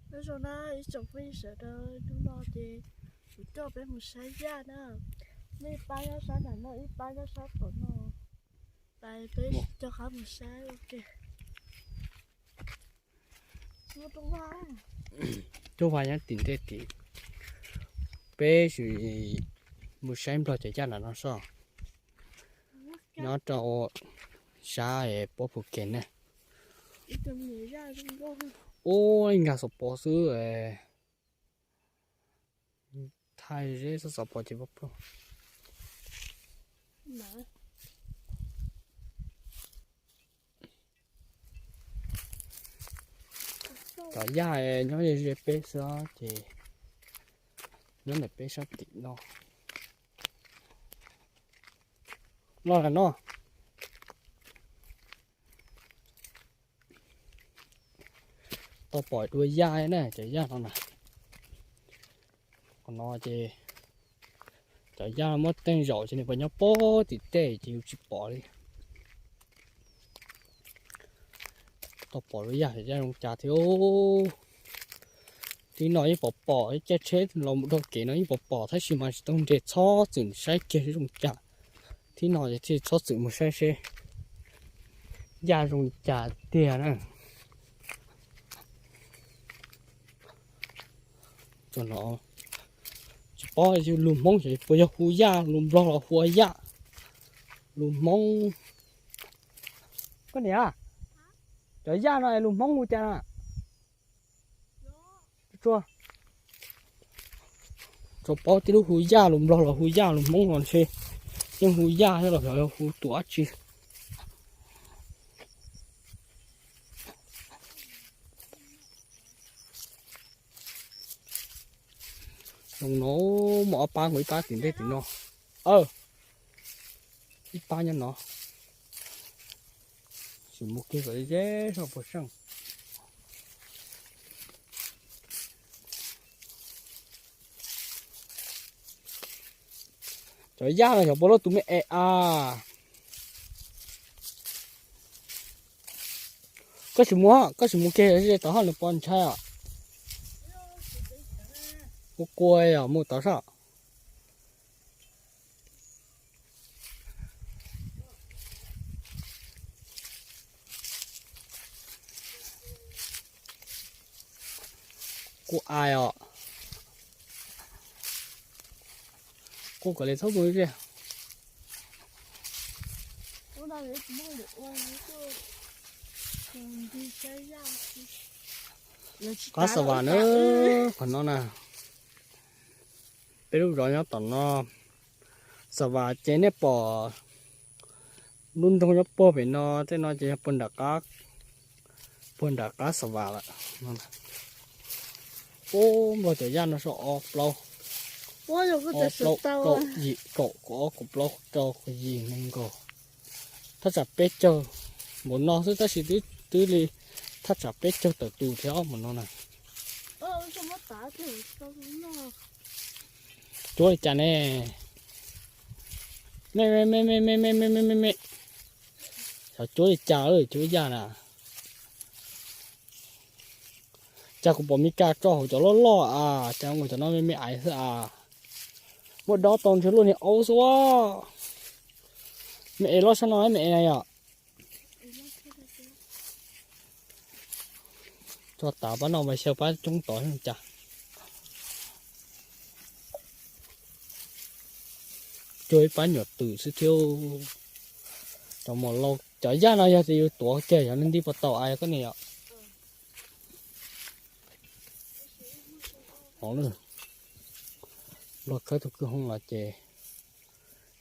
Nyob zoo na ib tsoom phooj ywg sawv daws, hnub no ces kuv coj peb mus saib yaj na. Nej ib pab nyob sab nram no, ib pab nyob sab tom no, tas peb coj qab mus saib ua ke. Cuaj vaj nyob tim ntej tim, peb sim mus saib nplog cov yaj nram no soj. Nyob rau sab pob Phu Ke na. Ub, nkag xov pos xwb. Thaij zeb xov pos ces pob phu. Cov yaj nyob ze peb xwb ces nyob ntawm peb sab tim no. Los lam no. Tau pom dua yaj na, cov yaj no na. Qhov no ces cov yaj muab teej zaum ces nws puas nyob pob tim tej ces yus tsis pom li. Tau pom dua yaj, yaj zoo cas thiab. Tib no yeej pom pom, caij tsheb los mus dhau kev no yeej pom pom tab sis mas tsis tau nres, txhob txwm saib kiag zoo cas. Tib no ces thiaj txhob txwm mus saib seb yaj zoo li cas tiag na. Tsis paub lus Hmoob xyov puas yog hu yaj, lus Nplog los hu ua yaj, lus Hmoob. Koj niam, cov yaj no es lus Hmoob hu cas na? Tsuas paub tib lub hu yaj, lus Nplog los hu yaj, lus Hmoob los ntshe yeej hu yaj thiab los xyov yog hu tus dab tsi. Zoo no, muaj ob pab, ib pab tim ntej tim no. Ib pab nyob no. Sim mus kiag kom ze zog puas seej. Cov yaj no xyov puas loj tus me es a. Koj sim mus, koj sim mus kiag tom hauv nws pos ntshai os. Kua kua os, mus tod soj. Kuj ai os. Kuj kom li txhob mus li. Qab xa vas na, qhov no na. Peb lub zos nyob tom no. Xa vas ces nej pom lub nroog nyob puag pem no, tej no ces yog puag nram qab, puag nram qab xa vas lawm. Ub, nplog cov yaj no soj, ob plaub, kaum yim, kaum, kaum ob, kaum plaub, kaum rau, kaum yim, nees nkaum, thaj tsam peb caug npaum no xwb tab sis twb li thaj tsam peb caug tawm tus thiab npaum no na. Cuab li cas ne? Me me me me me me me me me me. Xyov cuab li cas, cuab yaj na. Cas kuv pom Mes Kas tso hauv cov loj loj a, cas ua cov no me me aiv xwb a. Muaj dob tau ntshe luaj niag aub xwb. Me es loj sab no me es na yom. Tso tav pab no mas xyaw pab coob tod cas. Cuag ib pab nyuam twm xwb thiab. Cov mos laus, cov yaj no yog tias yus tuav kiag yog nti puas tau ai koj niam yom. Nplog khawb tus kwj hoob los ces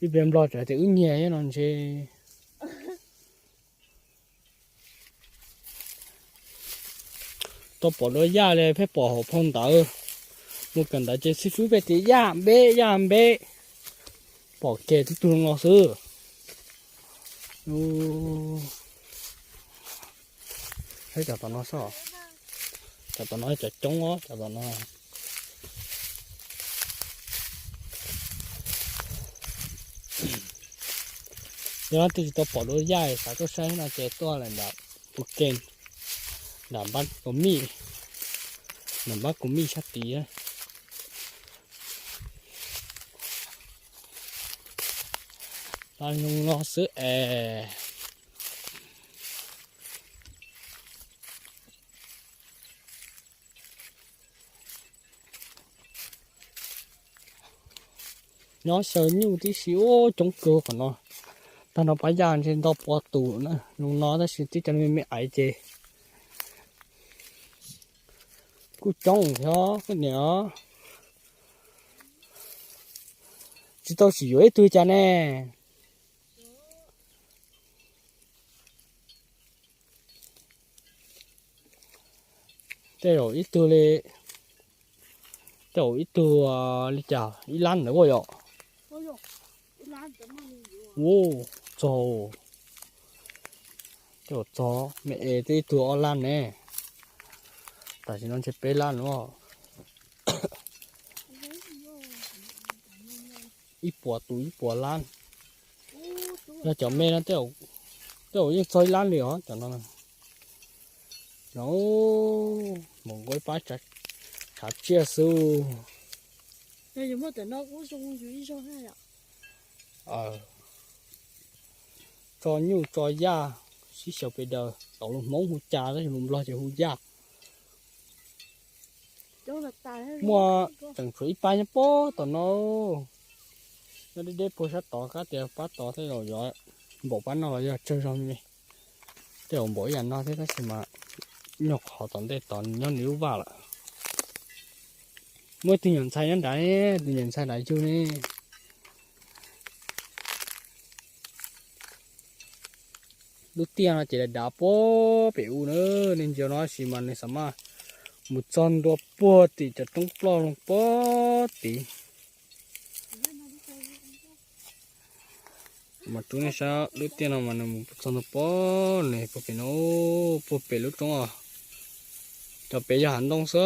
ib pliag nplog tseem tias wb nyiag no ntshe. Tau pom dua yaj li pheej pom hauv phau ntawv. Mus kawm ntawv ces xib fwb pheej tias yaj npeb, yaj npeb. Pom kiag tib tug no xwb. Saib cov tom no soj. Cov tom no cov coob os, cov tom no. Yog leej twg tsis tau pom dua yaj xav tuaj saib no ces tuaj lawm nram Phu Ke, nram Npab Kaus Mij, Nws npab kuv mij sab tid. Los zoo no xwb es. Nyob xyaw nyuj tib si ub coob kawg qhov no. Tag nrho pab yaj ntshe ntau pua tus na zoo no tab sis tib co me me aiv ces kuj coob thiab koj niam. Tsis tau sim yuav ib tug cas ne. Tej zaum ib tug li, tej zaum ib tug li cas ib lab ntawd ua yom. Ua txog, tej zaum txog me es twb ib tug ob lab ne. Tam sim no ntshe peb lab no. Ib puas tus ib puas lab. Yog cov me no tej zaum yeej txog ib lab li os cov no. No, mus nqua ib pab tshav tsiaj xwb. Tso nyuj tso yaj sib xyaw pes daws, tau lus Hmoob hu cas tab sis lus Nplog ces hu yaj. Muaj tseem tshuav ib pab nyob pob tom no. Nyob deb deb puag sab tod, kab tias pab tod tej zaum yuav npaum pab no los yog tsawg zog me. Tej zaum npaum ib yam no thiab tab sis mas nyuag qhov tom ntej tod nyob nws lub vaj lawm. Muaj ib tug nyuam ntxhais nyob nrad, tus nyuam ntxhais nrad yug ne. Lub tiaj no ces dav dav puag pem u na, nej ntsia no sis mas nws xav mas mus txog ntua puag tim cov roob ploj loo puag tid. Mas rub nej saib lub tiaj no mas nws mus txog ntua puag nws puag pem no, puag pem lub roob os. Cov pem yog hav ntoo xwb.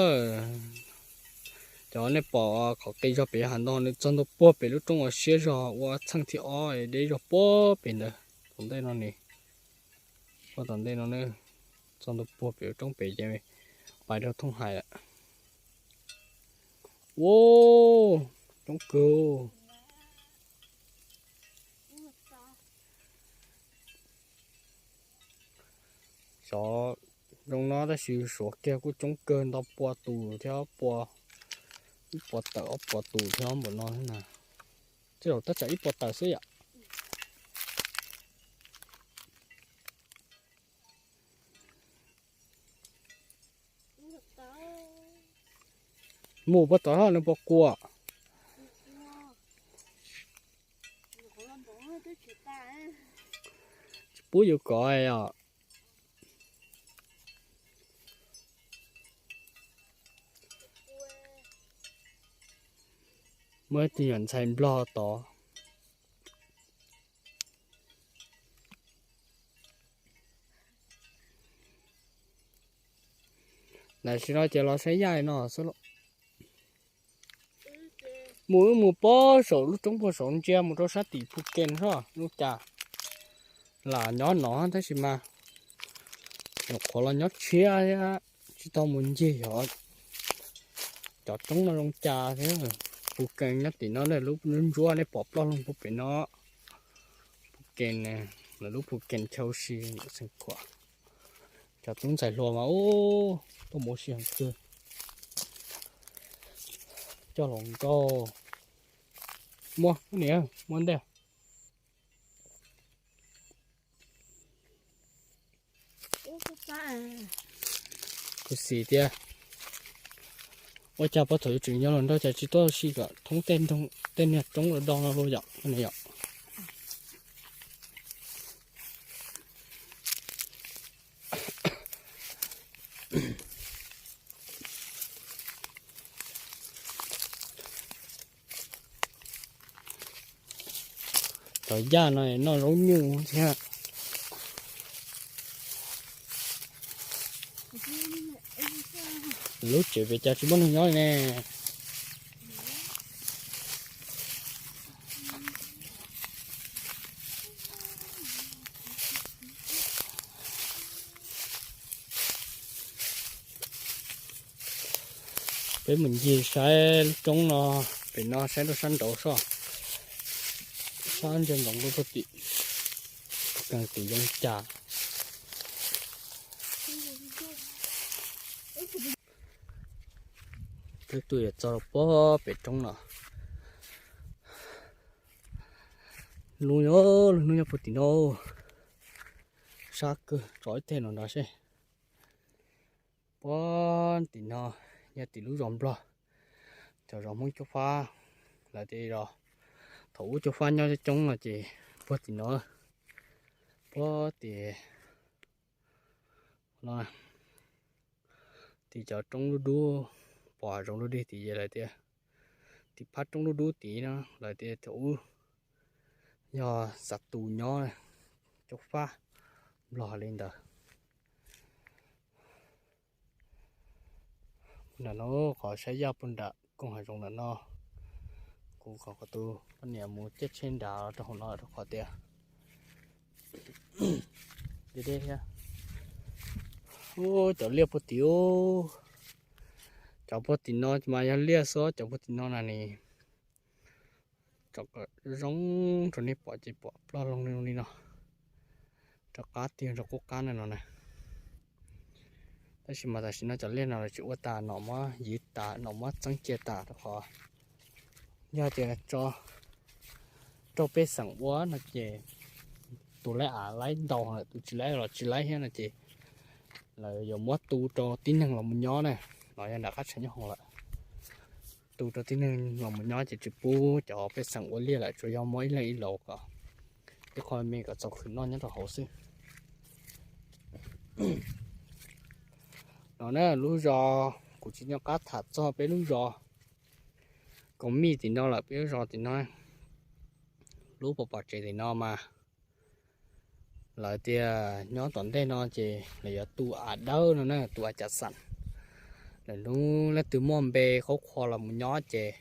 Cov nej pom qhov qis zog pem yog hav ntoo, nws txog ntua puag pem lub roob uas siab zog ua txheej thib ob deb zog puag pem ntawd. Tom ntej no ne, puag tom ntej no ne, txog ntua puag pem lub roob pem ces pais rau thooj hais lawm. Ua, coob kawg. Xyov zoo no tab sis suav kiag kuj coob kawg, ntau pua tus thiab, pua, ib puas tawm ob puas tus thiab npaum no na. Tej zaum tab tsam ib puas tawm xwb yom. Mus puag tod nws puas qua. Tsis pub yus kov os. Muaj ib tug nyuam ntxhais nplog tod. Tam sim no ces los saib yaig no xwb lauj. Mus wb mus puag saum lub roob puag saum ntsia mus rau sab tim Phu Kees soj lub cas. Lam nyob no tab sis mas nyuam qhuav los nyob tshiab thiab tsis tau mus ncig yog cov roob no zoo cas thiab. Phu Kees nyob tim no, lub ntsuab nej pom ploj loo puag pem no. Phu Kees, lawv lub Phu Kees chaw ua si, xeem khuam. Cov tub ntxhais hluas mas ub, tuaj mus ua si heev kawg. Coj los nkaug. Muaj niam, muaj ntej. Kuv xis tias ua cas puag thaum yuav tseem nyob los nrog cas tsis tuaj si kom thoob tej niag roob los do no los yom, yom. Cov yaj no noj zaub nyuj thiab. Lub tsev pem cas tsis muaj neeg nyob li ne. Peb mus ncig saib lub roob no, pem no saib rau sab nraud soj, sab ntsia ntsoov rau tim, tim zoo cas. Twb tuaj yuav txog rau pem roob no. Lub, lub hnub nyob puag tim no, sab kawg, tso ib teg no nrad seb. Puag tim no yog tim lub zos Nplog, cov zos Hmoob Coob Fab, lawv tias thaum ub Coob Fab nyob coob no ces puag tim no, puag tim no, tim cov roob dub dub, pom hav zoov dub dig tid ces lawv tias, tim phab roob dub dub tid no lawv tias thaum ub yog Xav Tus nyob, Coob Fab, Nplog li ntawd. Puag nram no qhov saib yaj puag nram koog hav zoov nram no, kuv qhov qhov tus poj niam mus caij tsheb nrad rau hauv no rau qhov tias deb deb thiab. Ub, cov liaj puag tim ub, cov puag tim no mas yog liaj xwb, cov puag tim no na ni, tsom kom zoo rau nej pom ces pom ploj loo li no, rov qab tig rau qub qab na no na. Tab sis mas tam sim no cov liaj no lawv tsis ua tas, nom muab yim tas, nom muab txeeb cia tas rau qhov yog tias tso rau pej xeem ua no ces tus laib av laib ntau lawm, tus tsis laib los tsis laib thiab no ces lawv yuav muab tu rau tib neeg los mus nyob na. No yog nram qab tshav nyob hoom lawm, tu rau tib neeg los mus nyob ces tsis pub cov pej xeem ua liaj lawm, tsuas yog muab ib leeg ib laus kom ib qho me kom txaus khwv noj nyob rau hauv xwb. No na, lub zos kuv tsis nco qab tham txog peb lub zos Koos Mij tim no lawm, peb lub zos tim no, lub pov pom tsev tim no mas lawv tias nyob tom ntej no ces lawv yuav tu av dawb no na, tu av cav xam. Lawv hnub leej twg muaj npe qhuav qhuav los mus nyob ces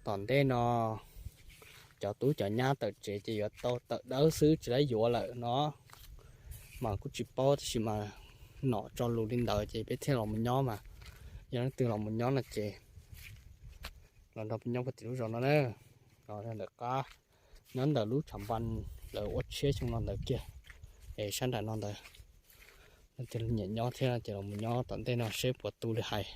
tom ntej no cov tub cov nyab tawm tsev ces yuav tau tawm dawb xwb tsis laib yuav lawm no. Mas kuj tsis paub tab sis mas nom tso lus li ntawd ces peb thiaj los mus nyob mas. Yog leej twg los mus nyob no ces los nrog peb nyob puag tim lub zos no na. Los ntawm qab, nyob ntawm lub tshav npas lawv ua tshiab xyoo no ntawd kiag, es sab nram no ntawd. Leej twg nyiam nyob thiab ces los mus nyob tom ntej no seb puas tu li hais.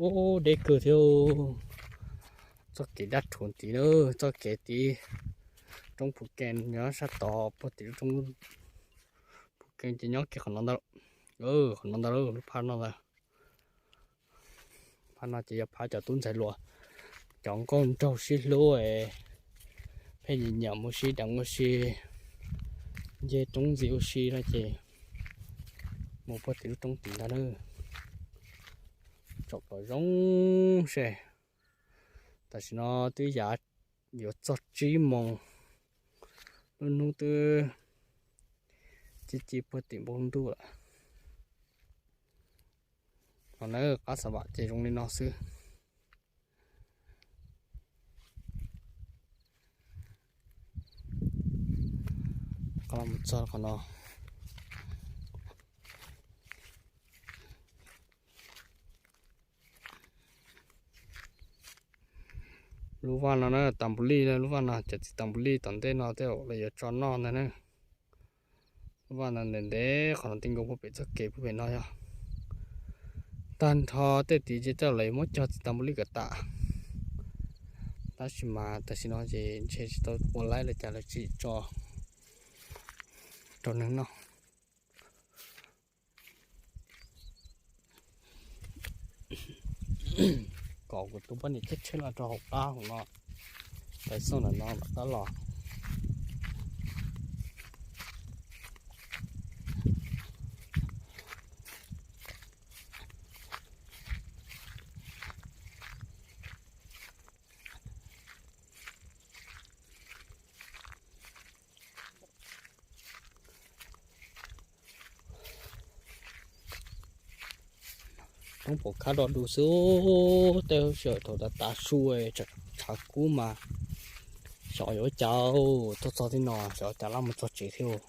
Ub, deb kawg thiab. Txoj kev dab rhuv tid na, txoj kev tid roob Phu Ke nyob sab tod puag tim roob Phu Ke ces nyob kiag qhov no ntag, qhov no ntag, lub phab no ntag. Phab no ces yog phab cov tub ntxhais hluas, cov nkauj nraug sib hlub es pheej nyiam nyiam mus sib deev ua si, nce roob ntxiv ua si no ces mus puag tim lub roob tid ntag na. Tsom kom zoo seb. Tam sim no twb yav yuav txog tsib moos, lub hnub twb ci ci puag tim npoo ntuj lawm. Qhov no qab xav vam ces zoo li no xwb. Qhov no mus txog qhov no. Lub vaj no na, tas npum lij na, lub vaj no cov txiv tas npum lij tom ntej no tej zaum lawv yuav tso noj ntag na. Lub vaj no ntev ntev qhov no ti nkaus puag pem txoj kev puag pem no yog. Tag nrho tej tid ces tej zaum lawv yuav muab cog txiv tas npum lij kom tas. Tab sis mas tam sim no ces ntshe tsis tau ua laib li cas lawv tsis tso rau neeg noj. Kom kuv tus poj niam caij tsheb los rau hauv qab hauv no, pais xauj ntawm no tom qab los. Roob puas khab do du xwb, tej lub sij hawm thaum tav tav su tshav kub mas xyov yuav ua cas, tuaj txog tib no xyov cas laj mus txog tsev thiab.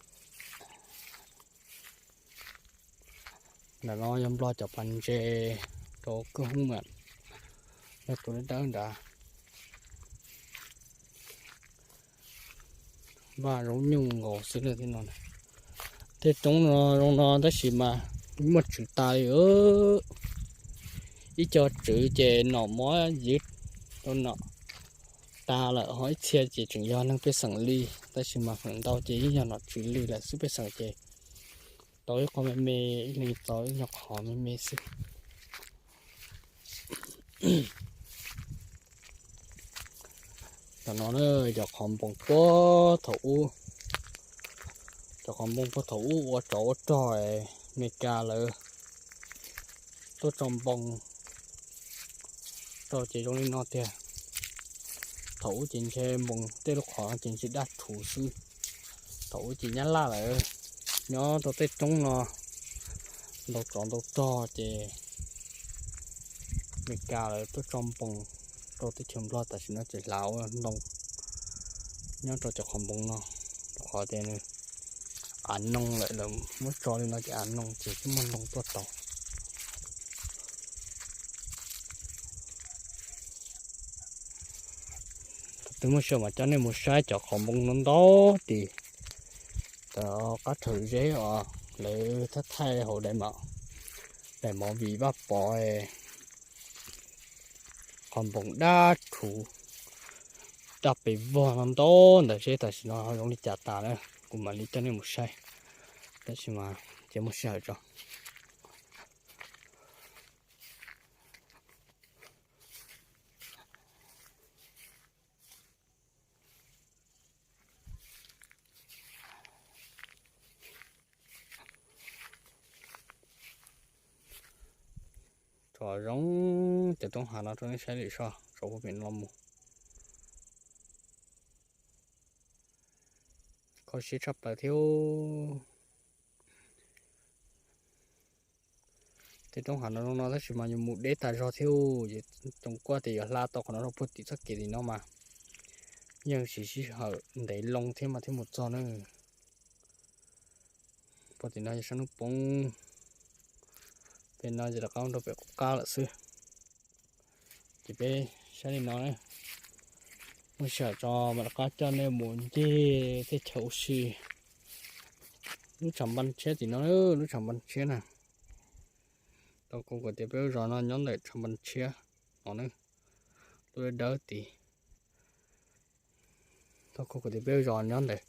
Ntawm no yog nplog cov pas ntses rau kwj hoob mas, yog tus dawb dawb nrad. Vaj zoo nyuj nkaus xwb no. Tej roob no zoo no tab sis mas muaj tswv tas li. Ib co tswv ces nom muab ywv rau nom tas lawm, ho ib txhia ces tseem yog neeg pej xeem li, tab sis mas feem ntau ces yeej yog nom tswv li lawm xwb. Pej xeem ces tau ib qho me me, ib leeg tau ib nyuag qhov me me xwb. Tam no cov qhov npoos puag thaum ub, cov qhov npoos puag thaum ub ua tsov ua rog Amelikas lawv tuaj tso npoos rau ces zoo li no tiag. Thaum ub ces ntshe npoos tej lub qhov ces ntshe daj rhuv xwb. Thaum ub ces Nyab Laj lawv nyob rau tej roob no ntau tsov ntau rog ces Amelikas lawv tuaj tso npoos rau teb chaws Nplog, tam sim no ces hlav ua ntoo nyob rau cov qhov npoos no. Qhov tias nws av noo lawm, lawv muab tso li no ces av noo ces twb muaj ntoo tuaj tau. Thaum twg muaj sij hawm mas coj nej mus saib cov qhov npoos no ntau tis. Cov qab rhawv zeb os, lawv thaij thaij hauv daim mov, daim movie Vaj Pov, qhov npoos daj rhuv daj pes vog no ntau ntawm seb tam sim no ho zoo li cas tas na, kuv mam li coj nej mus saib. Tab sis mas ces muaj sij hawm tso. Tso zoo cov roob hav no rau nej saib lwm zog, tso pem no los mus. Kho siab tshaj plaws thiab. Tej roob hav no zoo no tab sis mas yuav mus deb tas zog thiab. Ces cov kuaj tias yuav hla tau qhov no rau puag tim txoj kev tim no mas yeej siv sij hawm ntev loo thiab mas thiaj mus txog na. Puag tim no yog sab hnub poob, pem no ces rov qab rau pem qub qab lawm xwb. Ces peb saib li no na, muaj sij hawm tso mam rov qab coj nej mus ncig teb chaws ua si. Lub tshav npas tshiab tim no, lub tshav npas tshiab na. Tau kuv tias peb lub zos no nyob ntawm tshav npas tshiab no na, lub dawb dawb tid. Tau kuv tias peb lub zos nyob ntawm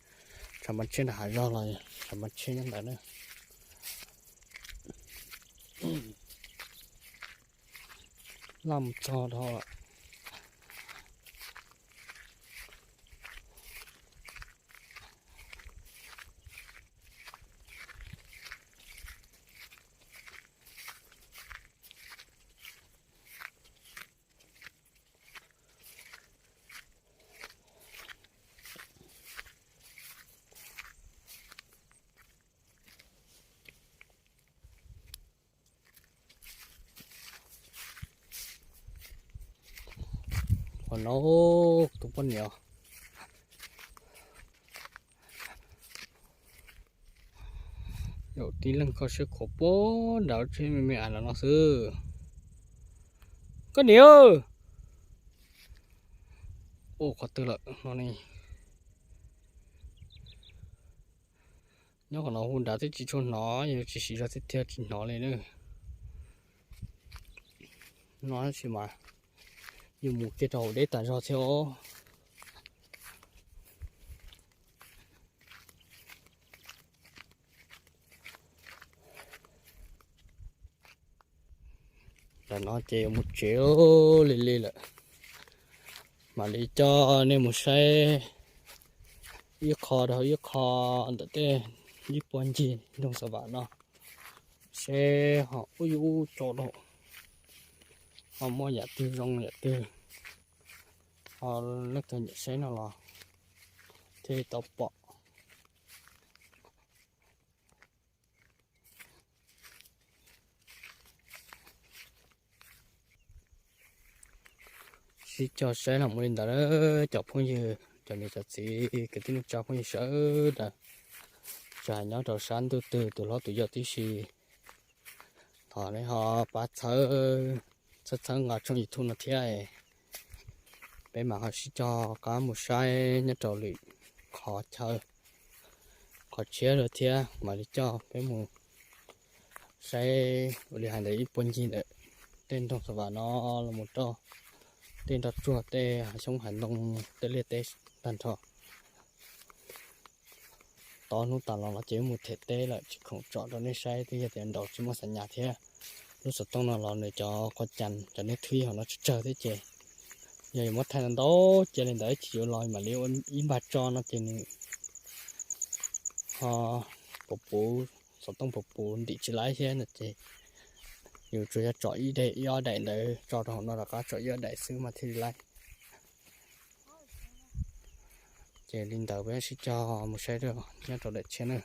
tshav npas tshiab nram hav zog los tshav npas tshiab nyob ntawd na. Laj mus txog dhau lawm. Qhov no tus poj niam yaum tib leeg kho siab khuav puag nram tsheb me me av no xwb. Koj niam, ua qhov twg lawm no ne? Nyob qhov no hu nrad twb tsis tshua hnov, yog tsis siv zog thiab thiaj tsis hnov li na. No tab sis mas yus mus kiag rau hauv deb tas zog thiab os. Ntawm no ces yuav mus tsev li li lawm. Mam li coj nej mus saib ib qho dhau ib qho ntawm tej ib puag ncig nroog Xav Vam no, seb ho ub yus ub tso dhau, ho muaj yam twg zoo yam twg, ho leej twg nyiam saib no los thiaj li tau pom. Sib cog saib los mus li ntawd, cov phooj ywg, cov niam cov txiv kwv tij neej tsa phooj ywg sawv daws, tsis hais nyob rau sab ntuj twg tus hlob tus yau tib si, Thov nej ho pab txhawb, txhawb txhawb nqa tshooj YouTube no thiab, peb mam ho sib cog qab mus saib nyob rau lwm qhov chaw, qhov tshiab lawm thiab mam li coj peb mus saib ua li hais ntawd ib puag ncig ntawm tej nroog Xa Vam no los mus rau tej nroj tsuag, tej hav xyoob hav ntoo, tej liaj teb tag nrho. Tau hnub tas los no ces wb mus them teb lawm tsis khoom tsom rau nej saib twb yog tias nraud tsis muaj xav nyas thiab. Lub xov tooj no los nws cov qua cas cov niag thwb hauv no tsawg tsawg thiab ces yog yuav muab thaij ntau cia li ntawd tsis yuav los mam li ua ib npag tso no ces nws ho puv puv, xov tooj puv puv ntim tsis laib thiab no ces yus tsuas yog tsom ib daim ib ob daim ntawd tso rau hauv no rov qab tsom ib ob daim xwb mas thiaj li laib. Ces li ntawd peb sib cog mus saib nyob rau daim tshiab na.